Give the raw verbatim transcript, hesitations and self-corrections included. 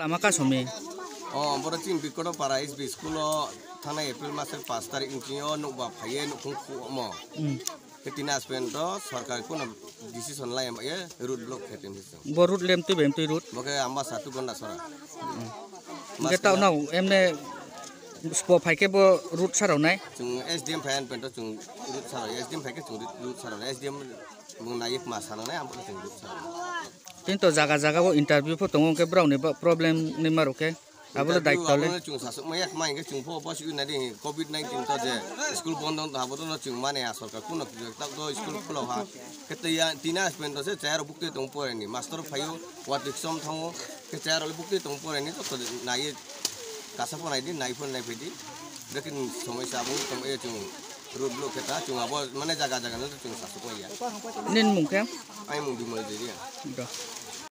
Lama kasomi. Oh, boro chini Bikoto para S B school o thanai April masni pash tarik ni sini o nokba phaiye nukhung khumo. Hmm. Ke tini aspen to sarkar kono decision lai ye road block khe tin hisong. Bo road lem twi bem twi road. Bo ke amba satu gonda sora. Hingke tao nao emne spo phaikhe bo road sarao nai. Chung S D M phai anpen to chung road sarao, S D M phaikhe chung road sarao, S D M bung nai ma sanang nai ampo chung road sarao. Tini to jaga jaga o interview pho tongo, hingke brao ni ba problem ni maro khe. Abo le daityo le. Abo no chung sasuk maya khma hingke chung pho bo sui nadi covid nineteen to je school bondo wng to abo to no chung mane a sorkar kuno tak to school khulo ha. Kete ya tina spend to se chayar bukte tong pore ni master phayo watwi som thango ke chayar le bukte tong pore ni to nai kasa pho nai di nai pho nai phe di. Lekin somosya abo tong e chung road block khe ta chung abo mane jaga jaga no chung sasuk maya. Nin mung khe? Ai mung di mari di ya. Do.